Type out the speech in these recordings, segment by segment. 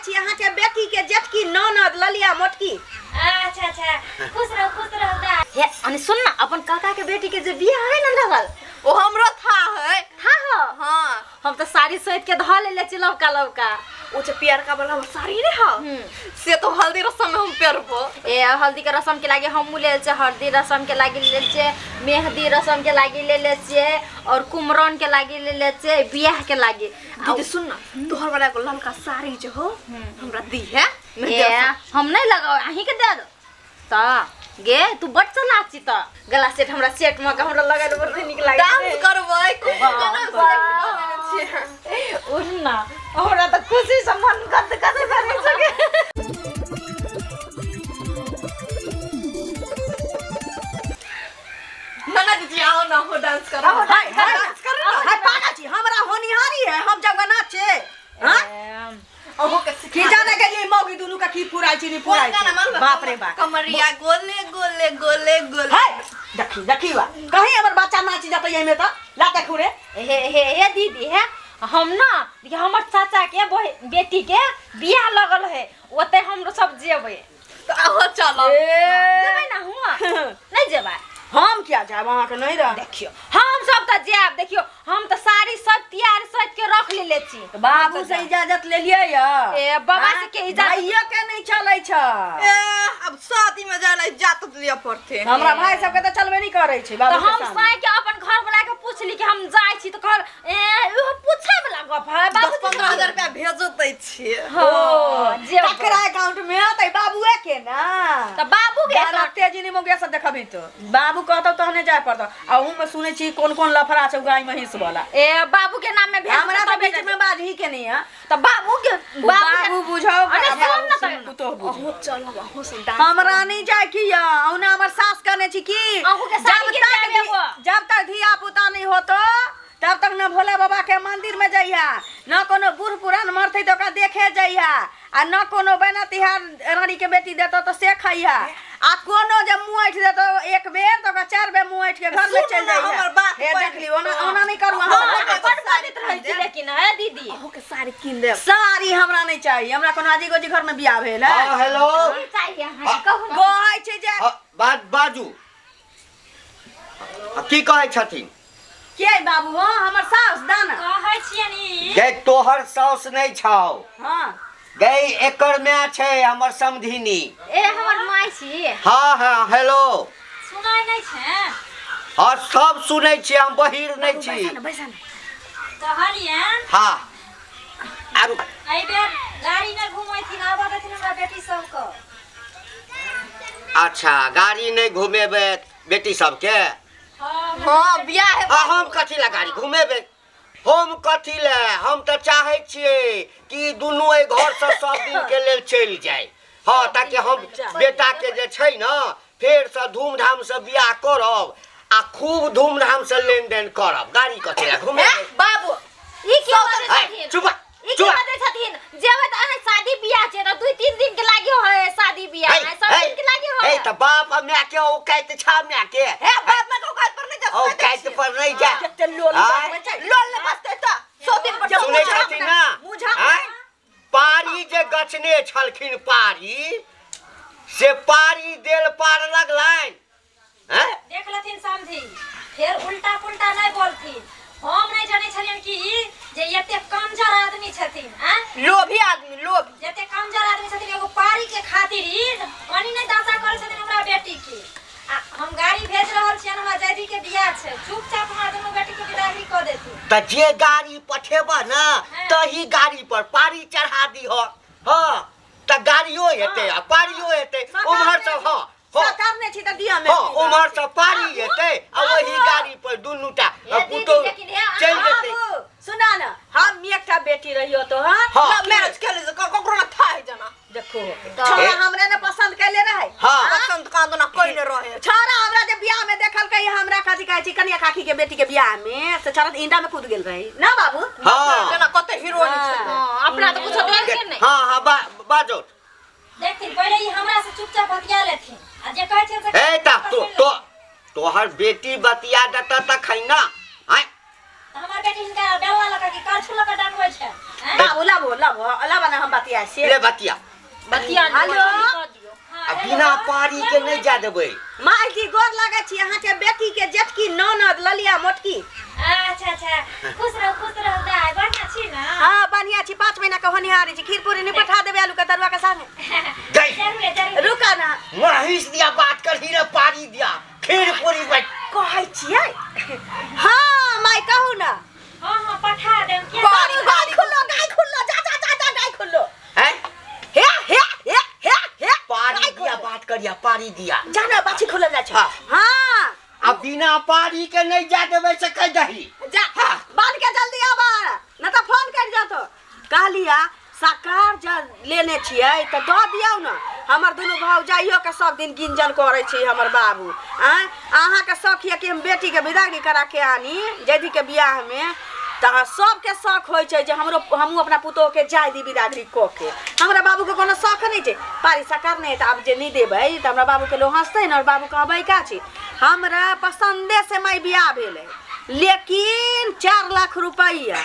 छी अहाँके बेटी के जेठकी ननद ललिया मोटकी। अच्छा अच्छा, खुश रहो खुश रहो दाई। हे अनि सुन ना, अपन काका के बेटी के जे बियाह है ना लगल, ओ हमरो था है। था हो? हाँ। हम तो साड़ी सहित के धऽ लेले छी लवका लवका। ओ जे पियरका वाला हमर साड़ी नहीं हा, से तो हल्दी रसम में हम पेरबो। ए हल्दी के रसम के लागे हमहू लेल छे, हल्दी रसम के लागे लेल छे, मेहंदी रसम के लागे ले छे, और कुमरन के लागे ले छे, बियाह के लागे। दीदी सुन ना, तोहर वाला एगो ललका साड़ी जो हो हमरा दी है। ए हम नहीं लगाओ, अहीं के दे दो। त गे तू बड़ चलाक छी त गला सेट हमरा सेट में हमरा लगाइल बड़ नीक लागे। डांस करबै खूब गाना सुन उठ ना, हमरा त खुशी से मन गद गद करै छके। नाना दीदी आओ ना हो डांस करो। हाय, हाय, डांस करो ना। हाय पागल छी, हमरा होनिहारी है, हम जगह नाचे। हाँ? अहो के सिखा की जाने के लिए मौगी दुनू का की पुराई छी नहीं पुराई कोन गाना छी। मालूम है? बाप रे बाप। कमरिया गोले गोले गोले गोले। हाय, देखी देखी वा कहीं हमर बच्चा नाची जाता यही में त लाते खुरे। हे हे हे दीदी हे हम ना देखिए हमर चाचा के बेटी के बियाह लगल है, ओते हम सब जेबै। तो अहो चलो। जेबै ना हुआ? नहीं जेबै। हम क्या जाब अहाँ के नहीं रह। देखियो हम सब त जाब, देखियो हम त साड़ी सब तैयार सज के रख लेले छी। त बाबू से इजाजत ले लियै या? ए बाबा से के इजाजत? भाइयो के नहीं चलै छ। ए अब शादी में जाय ला इजाजत लिय पड़ते। हमरा भाई सब के त चलबे नहीं करै छै बाबू त के हम सामने। साई के अपन घर वाला के पूछली कि हम जाय छी त कहल ए उहो पूछे वाला गप है बाबू। 10-15 हजार रुपया भेजो दै छियै। हां, जेबै। ककरा अकाउंट में अतै बाबूए के ना। त बाबू के गाना तेजी नहीं मौगिया सब देखबी तो बाबू कहतौ तहने जाय पड़तौ। आ ओहू में सुनै छी कोन कोन लफड़ा छै गाय महिष वाला। ए बाबू के नाम में भेज हमरा देतौ त बीच भेज में बाजही के नहीं है। त बाबू के बाबू बुझाओ, अरे सुन ना त। पुतोह बुझाओ। अहूँ चलब, अहूँ सब डांस हमरा नहीं जाय की या, औना हमर सास कहने छी की अहूँ के साड़ी जब के तक जाबे एगो। जब तक धिया पुता नहीं होतो तब तक न भोला बाबा के मंदिर में जइहा, न कोनो बूढ़ पुरान मरते तो ओकरा देखे जइहा, आ न कोनो बना तिहार रानी के बेटी देतो तो से खइहा, आ कोनो जब मुँह ऐठ देतो एक बेर तो ओकरा 4 बेर मुँह ऐठ के घर में सुनू चल ना जइहा। हमर बात हे पहिले। देख ली, ओना ओना नहीं करू अहाँ। हाँ, बड़ बाजैत रहै छी लेकिन हे दीदी। अहूँ के साड़ी कीन देब। साड़ी हमरा नहीं चाहिए, हमरा कोनो आजी गोजी घर में बियाह भेल है। हाँ, हेलो। की चाहिए अहाँके कहू ना। कहै छै जे हाँ, बात बाजू। आ, की कहै छथिन? के बाबू हो हमर सास दाना। कहै छियनि गे तोहर साउस नहीं छौ। हाँ। गे एकर my छै हमर समधिनी। ए हमर my छी। हाँ हाँ हेलो। सुनाइ नहीं छै? हाँ सब सुनै छी, हम बहिर नहीं छी। बैसा ना, बैसा ना। कहलियनि। हाँ। आरु। एहि बेर गाड़ी नहीं घुमैथिन, आबऽ देथिन हमरा बेटी सबके। अच्छा गाड़ी नहीं घुमेबै बेटी सबके? हाँ बियाह है। आ हम कथी ला गाड़ी घुमेबै? हम कथी ला? हम तऽ चाहै छियै कि दुनू एहि घरसँ सब दिनके लेल चलि जाय। हाँ ताकि हम बेटाके जे छै ने फेरसँ धूमधामसँ बियाह करब आ खूब धूमधामसँ लेनदेन करब। गाड़ी कथी ला घुमेबै? बाबू ई की बाजै छथिन? चुप ई की चुप। बाजै छथिन? जेबै तऽ अहाँ शादी बियाह छै तऽ 2-3 दिन के लागी होय शादी बियाह, हे, सब हे, दिन के लागी होय। हे, तऽ बाप आ माय के औकात छा माय के। हे, बाप माय के औकात पर नहीं जा, औकात पर नहीं जा। कते लोल आय। बजबै छै। लोल ने बसतै तऽ 100 दिन पर सुनै मुँह झाँप छथिन ना? मुँह झाँप। आय? पारी जे गछने छलखिन पारी, से पारी देल पार लगलनि। हैं? देख लेथिन समधी, फेर उल्टा पुल्टा नहीं बोलथिन। हम नहीं जानै छलियन कि ई जे एते कमजोर आदमी छथिन, आँय? लोभी आदमी, लोभी। जते कमजोर आदमी छथिन एगो पारी के खातिर ई कनी नहीं दासा करै छथिन हमरा बेटी के। आ हम गाड़ी भेज रहल छियन, हमरा जयदी के बियाह छै, चुपचाप हमरा दुनू बेटी के विदागरी कऽ देथिन। तऽ जे गाड़ी पठेबह ने हाँ। तही गाड़ी पर पारी चढ़ा दीह। हाँ तऽ गाड़ियो हेतै आ पारियो हेतै। उम्हर से हाँ, हाँ। सरकार ने छी तऽ दिअ मे। हाँ, उम्हर से पारी हेतै आ वही गाड़ी पर दुनू टा हे दीदी, पुतोहु लेकिन हे अहाँ चलि जेतै। बाबू, सुना ना, हम एकटा बेटी रहियो तो, हाँ? हाँ। लव मैरिज के लिए ककरो ना था है जना। देखो, छोरा हमरे ने पसंद कैले रहे। हाँ। पसंद का तो ना कोई ने रहे। छोरा हमरा जे बियाह में देखल कही, हमरा कथी कहै छी, कनिया काकी के बेटी के बियाह में से छोरा इंडा में कूद गेल रहे ना बाबू? हाँ। जना कते हीरोइन छै। हाँ, अपना तो कुछो देलखिन नहीं। हाँ, हाँ, बाजो। देखथिन पहिले ई हमरा से चुपचाप बतिया लेथिन आ जे कहै छियनि से ए ता तो तो तोहर बेटी बतिया देता त खैना। आय। त हमर बेटी हिनका डलवा लऽ कऽ कि करछुल लऽ कऽ डंगबै छै? बाबू लाबो लाबो लाबो ना हम बतिया से ले बतिया बतिया हेलो? आ बिना पारी के नहीं जा देबै। माय जी गोर लागै छी, अहाँके बेटी के जेठकी ननद ललिया मोटकी। अच्छा अच्छा, खुश रहू खुश रहू दाइ, बढ़िआँ छी ना? हाँ बढ़िया छी, 5 महीना के होनिहारी छी। खीर पूरी नहीं पठा देबै आलू के तरुआ के संगे? गई जरूर जरूर। रुका ना, महीष दिया बात करही रे, पारी दिया खीर पूरी बैठ कहै छियै। हाँ माय कहू ना। हाँ हाँ पठा देम। किया बाबू गाय खुल्लो, गाय खुल्लो, जा जा जा जा गाय खुल्लो। हैं हे हे हे हे हे पारी गाय दिया खुल्लो। बात करिया पारी दिया जा ना बाछी खुलल जाइ छै। हाँ। हाँ आ बिना पारी के नहीं जा देबै से कह दही। जा बांध के जल्दी आबा न तऽ फोन कर जातो। कहलिया साकार ज लेने छियै तऽ दऽ दियौ न। हमर दुनू भौजाइयो के सब दिन गिंजन करै छै हमर बाबू। आँय अहाँके शौक यऽ कि हम बेटीके विदागरी करा के आनी जयदी के बियाह में, तऽ सबके शौक होइ छै जे हमरो हमहूँ अपना पुतोहके जाय दी विदागरी कऽ के। हमरा बाबूके कोनो शौक नहि छै। पारी साकार नहि तऽ आब जे नहि देबै तऽ हमरा बाबूके लोक हँसतै ने। और बाबू कहबै का छी, हमरा पसन्दे से माय बियाह भेलै, लेकिन 4 लाख रुपैआ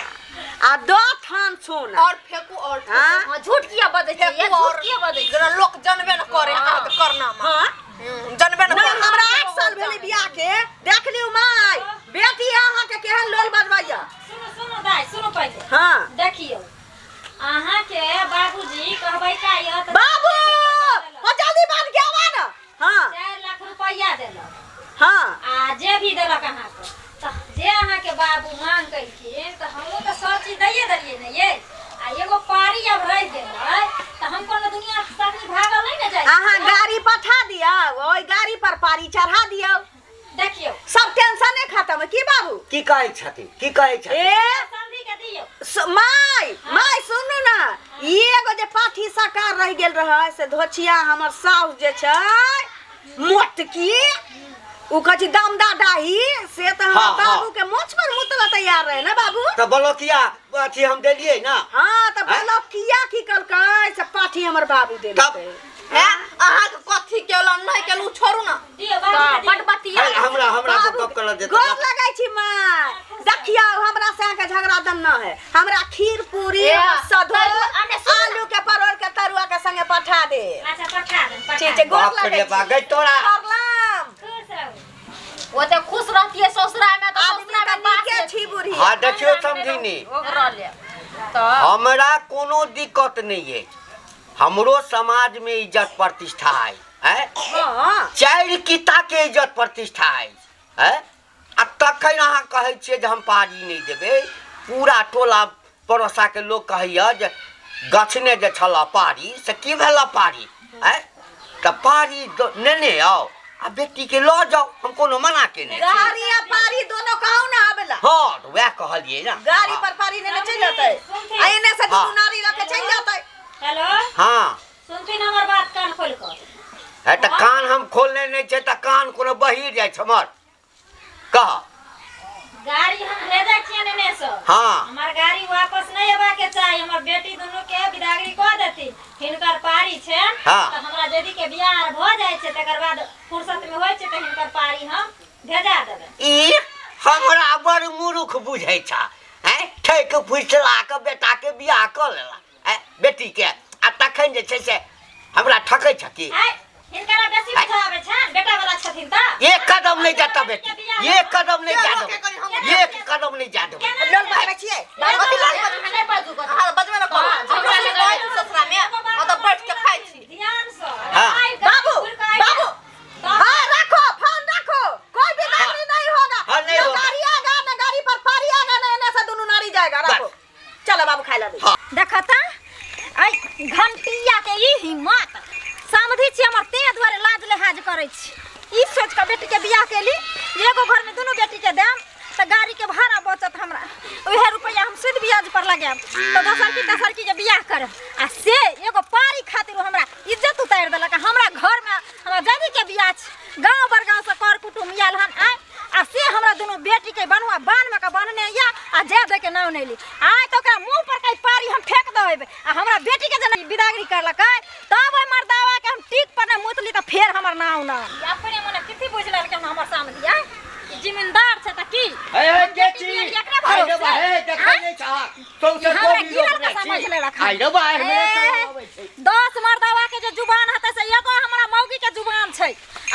आ 2 थान सोना और फेकू और हाँ? हाँ, झूठ किया बजै छै? फेकू झूठ और किया बजै छै? जेना लोक जनबे न करे अहाँ के करनामा। हाँ? जनबे न ना करे। हमरा 8 साल भेलै बियाह के। देख लियौ माय बेटी अहाँके केहन लोल बजबैया। सुनू सुनू दाइ, सुनू पहिले। हाँ देखियौ अहाँके बाबूजी कहबै का यऽ तऽ बाबू ओ जल्दी बांध के आवा ना। हाँ 4 लाख रुपैआ देलक। हाँ आ जे भी देलक अहाँके, तऽ जे अहाँके बाबू मांग केलखिन तऽ हमहूँ तऽ सब चीज दैये देलियै ने ये। आ एगो पारी आब रहि गेलै तऽ हम कोनो दुनिया के साथ भागल नहि ने जाइ। अहाँ गाड़ी पठा दियौ, ओहि गाड़ी पर पारी चढ़ा दियौ। देखियौ सब टेंशने खत्म। की बाबू की कहै छथिन, की कहै छथिन? ए समझी के दियौ। माय माय सुनू ना, ई एगो जे पाठी साकार रहि गेल रहै से धोछिया हमर साउस जे छै मोटकी, उ कहै छै दमदा डाही, से तऽ हमर हाँ, हाँ। बाबू के मोछ पर मुतला तैयार रहे ना बाबू। तऽ बलौकिया अथी हम देलियै ना। हाँ तऽ हैं? बलौकिया की कलकै से पाठी हमर बाबू देलकै। हैं अहाँके कथी केलहुँ नहि केलहुँ छोड़ू ना। दियौ बाबू के बड दियौ। बतिया। है, हमरा हमरा बाबू, गप करऽ दे। गोर लगै छी माय। देखियौ हमरा से अहाँके झगड़ा दन न है। हमरा खीर पूरी सधो आलू के परोड़ के तरुआ के संगे पठा दे। अच्छा पठा देम, पठा ठीक छै, देम। गोर बाप रे लगै बा, छी। गई तोरा। प्रणाम। खुश रहू। वो तो खुश रहती है ससुरा में, तो आदमी ससुरा तऽ में बात नीके छी बुढ़ी। हाँ देखियौ समधिनी, तो हमरा कोनो दिक्कत नहीं है। हमरो समाज में इज्जत प्रतिष्ठा है, हैं? हाँ 4 किता के इज्जत प्रतिष्ठा है, हैं? आ तखन अहाँ कहै छियै जे हम पारी नहीं देबै। पूरा टोला पड़ोसा के लोग कहैया जे गछने जे छल पारी से की भेल पारी, हैं? तऽ पारी नेने आउ आ बेटी के लऽ जाउ, हम कोनो मना केने छी। गाड़ी आ पारी दोनों कहू ना आबेला। हाँ तऽ वएह कहलियै ना। गाड़ी पर पारी नेने चलि जेतै आ एने से दुनू हाँ। नारी लऽ के चलि जेतै। हेलो हाँ सुनथिन हमर बात कान खोलि कऽ। है तऽ कान हम खोलने नहि छै तऽ कान कोनो बहिर जाइ छै हमर। कह गाड़ी हम भेजै छियनि एने से। हाँ हमर गाड़ी वापस नहीं अयबाक के चाही। हमर बेटी दुनू के विदागरी कऽ देथिन। हिनकर पारी छै हाँ। तऽ हमरा यदि के बियाह आर भऽ जाइ छै तकर बाद फुर्सत में होइ छै तऽ हिनकर पारी हम भेजा देबै। ई हमरा बड़ मूर्ख बुझै छ, हैं? ठकि फुसला कऽ बेटा के बियाह कऽ लेला, हैं? बेटी के, आ तखन जे छै से हमरा ठकै छ की? आइ हिनकरा बेसी बुझाबै छनि, बेटा वाला छथिन तऽ। एक कदम नहीं जाता बेटी, एक कदम नहीं जा देबै, एक कदम नहीं जा देबै। लोल बजबै छियै? कथी लोल नहि बाजू कथी। अहाँ बजबे न करू। हमरा हमरा लग रहै छी ससुरा में, हम तऽ बैठ के खाइ छी। ध्यान से। हाँ। बाबू बाबू हाँ रखो फोन रखो, कोई भी गाड़ी नहीं होगा। हाँ, नहीं ना होगा। गाड़ी आएगा ना गाड़ी पर पारी आएगा ना एने से दुनू नारी जाएगा। रखो चलो बाबू खाइ ला दे। हाँ। देखता ऐ घंटिया के ई हिम्मत समझी छी हमर ते दुआरे लाज लिहाज करै छी। ई सोच के बेटी के बियाह केली, एगो घर में दुनू बेटी के देम तऽ गाड़ी के भाड़ा बचत हमरा, उहे रुपैआ हम सूद ब्याज पर लगायब तऽ दोसर की तेसर की के बियाह करब। आ से एगो पारी खातिर हमरा इज्जत उतारि देलक। हमरा घर में हमरा जदी के बियाह छै, गाँव बड़गाँव से कर कुटुम आयल हन आय, आ से हमरा दुनू बेटी के बन्हुआ बान्ह में के बन्हने या आ जाय दे के नाम नहि ली। आइ तऽ ओकरा मुँह पर के पारी हम फेंक देबै। आ हमरा बेटी के जेना विदागरी करलकै तब ओहि मर्दावा के हम टीक पर नहि मुतली तऽ फेर हमर नाम ना। अपने मने कथी बुझि लेलकै हमर सामने आय। जिम्मेदार छै त की हे हे के बेटी छी बियाह केकरा आइ रे भरोसे? बा हे देखै नहि छह सौंसे हमरा कोबी गिरल रोपने के समझ छी ले रखा। आइ रे बा हमरे ए, तऽ अबै छै 10 मर्दवा के जे जुबान हते से एगो हमरा मौगी के जुबान छै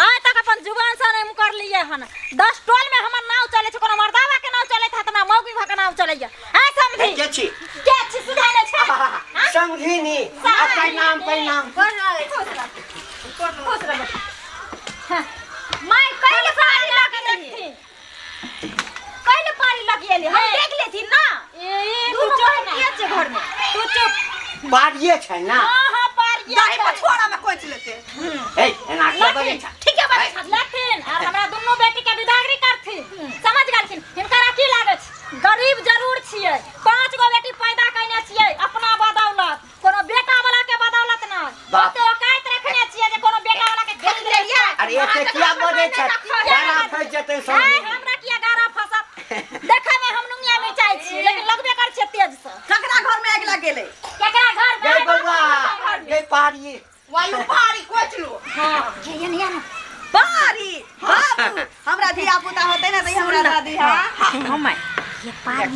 आइ तक अपन जुबान से नहीं मुकर लिए हन 10 टोल में हमर नाव चले छै कोनो मर्दावा के नाव चले हत ना मौगी भ के नाव चलैया ए समधी के छी के छी सुधाय नै छै हाँ? समधिनी आ प्रणाम प्रणाम खुश रह खुश रह हाँ। माय कहिले पारी लग देखथिन कहिले पारी लग गेली हम देख लेथिन ना ए तू चुप ना के छै घर में तू चुप बारिये छै ना हां हां पारी दही पछुआरा में कोचि लेते हे एना के बजै छ ठीक है बात लेथिन और हमरा दुनू बेटी के विदागरी करथिन समझ गेलखिन। हिनकरा की लागै छै गरीब जरूर छियै 5 गो बेटी पैदा कयने छियै अपना बदौलत कोनो बेटा वाला के बदौलत ना बाप। ओते औकात रखने छियै जे कोनो बेटा वाला के खरीद लियै। अरे एते किया बजै छ गाना फसि जेतै ए, समधिनी हमरा किया गारा फसत देखे में हम नुनिया मिरचाई छी लेकिन लगबे कर छियै तेज से। ककरा घर में आगि लग गेलै? केकरा घर में? गे बौआ गे पारी वायु पारी कोचि लो। हां ये ये ये पारी बाबू हमरा धिया पुता होतै ना त हमरा दादी हां हम ये पारी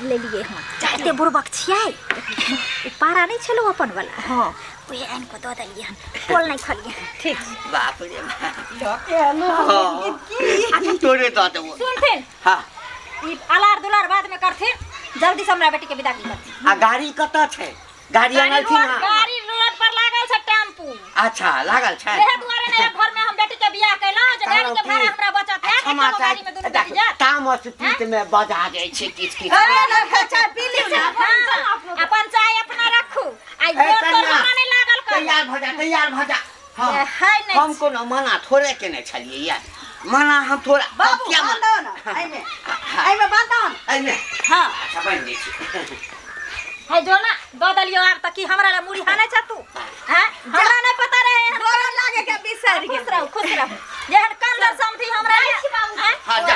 ले लिए हम एते बुड़बक छियै ओ पारा नहीं छलो अपन वाला हां ओहे आनि को दऽ देलियै हन पोल नहीं खलियै ठीक बाप रे बाप की तोरे दऽ देबो सुनथिन हां ई अलार दुलार बाद में करथिन जल्दी से हमरा बेटी के विदाई करथिन। आ गाड़ी कतऽ छै? गाड़ी अनलथिन हां? गाड़ी रोड पर लागल छै टेम्पू। अच्छा लागल छै एहे दुआरे ने घर में हम बेटी के बियाह कैलहुं जे गाड़ी के भाड़ा हमरा बचत है क्षमा गाड़ी में दुनू बेटी जात तामस पीत में बजा जाइ छै किछ किछ। अरे लड़का चाय पी लियौ ना अपन चाय अपना रखू आ ए, गोर तोर कन्या, हमरा नहीं लागल कर तैयार भऽ जा तैयार भऽ जा। हाँ है नहीं हम कोनो मना थोड़े केने छलियै यार मना हम थोड़ा बाबू किया बांध दो ना एहिमे एहिमे बांध दो ना एहिमे हां अच्छा बान्हि दै छी। है जो ना दऽ देलियौ आब त की हमरा ले मुड़ी हानै छ तू हैं हमरा नहीं पता रहे एहन गोर लागे के बिसरि खुश गेल। रहू खुश रहू जेहन कंजर समझी हमरा हैं? हाँ जा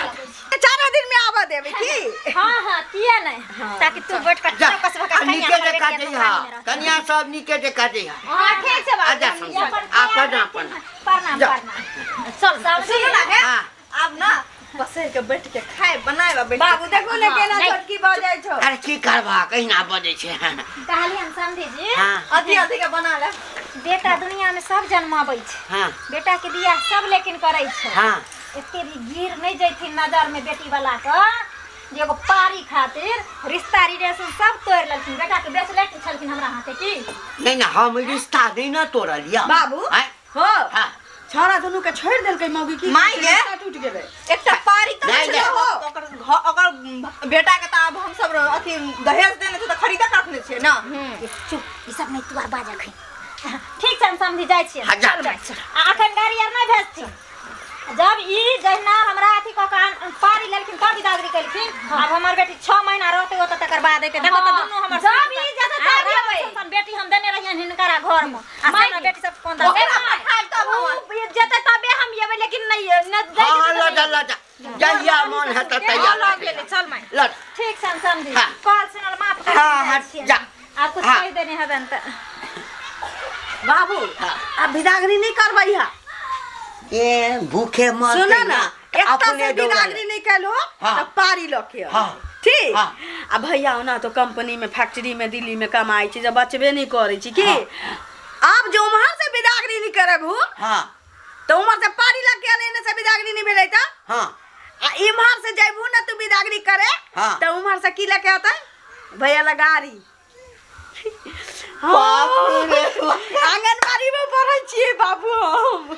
चारो दिन में आबऽ देबै की? हाँ हाँ किया नहीं ताकि तू बैठ कर जा कसबा आ नीके जकाँ जइहा कनिया सब नीके जकाँ जइहा। हां ठीक छै आ जा बाबू समझ आ प्रणाम प्रणाम प्रणाम जा। प्रणाम चल समझी सुनू ना हे हाँ आब ना पसैर के बैठ के खाय बनाय बैठ बाबू देखू ने केना नहीं। छोटकी भऽ जाइ छौ। अरे की करबा कहिना बजै छै। कहली हम समझी जी हाँ अथी अथी के बना ले। बेटा दुनिया में सब जन्माबै छै हाँ बेटा के बियाह सब लेकिन करै छै हाँ एते भी गिर नहीं जैथिन नजर में बेटी वाला के जे एगो पारी खातिर रिश्ता रिलेशन सब तोड़ लेलखिन बेटा के बेच ले छलखिन हमरा हाथे की नहीं ना हम रिश्ता नहीं ना तोड़लियै बाबू आँय? हो हाँ छौड़ा दुनू के छोड़ि देलकै मौगी की माय गे। रिश्ता टूटि गेलै। एकटा पारी तऽ नहीं, छलै नहीं। हो ओकर ओकर बेटा के तऽ आब हम सब अथी दहेज देने छै तऽ खरीदे के रखने छियै ना। चुप ई सब नहीं तू आर बाज अखन। ठीक छै हम समझी जाइ छियै। हाँ, जा। आ अखन गाड़ी आर नहीं भेजथिन जब ई जहिना हमरा अथी कऽ के पारी लेलखिन तब विदागरी केलखिन। आब हमर बेटी 6 महीना रहतै ओतऽ तकर बाद एतै। देखो तऽ दुनू हमर जब ई जेतै तब एबै। सन बेटी हम देने रहियन हिनकरा घर में आ से हमर बेटी सब कोन दऽ ओकरा पठायब तब हम जेतै तबे हम एबै लेकिन नहीं न हाँ हाँ लऽ जा लऽ जा जहिया मन हेतै तहिया लऽ गेलै चल माय लऽ ठीक छै हम समझी हाँ। कॉल सुनल माफ कर हाँ, हाँ, जा। आब कुछ हाँ। कहि देने हेबनि तऽ बाबू हाँ। आब विदागरी नहीं करबै हा। ए भूखे मरतै सुनो ना एकटा अपने से दौड़ल। विदागरी नहीं कैल हो हाँ। तऽ पारी लऽ के आउ। हाँ। ठीक हाँ। आ भैया ओना तो कंपनी में फैक्ट्री में दिल्ली में कमाई छै जब बचबे नहीं करै छै की हाँ। आब जो उम्हर से विदागरी नहीं करबहु हाँ तऽ उम्हर से पारी लऽ के एलै ने से विदागरी नहीं भेलै तऽ हाँ आ इम्हर से जैबू ना तू विदागरी करे हाँ। तऽ उम्हर से की लऽ के अतै भैया ला गाड़ी। बाप रे बाप। आंगनबाड़ी में पढ़ै छियै बाबू हम।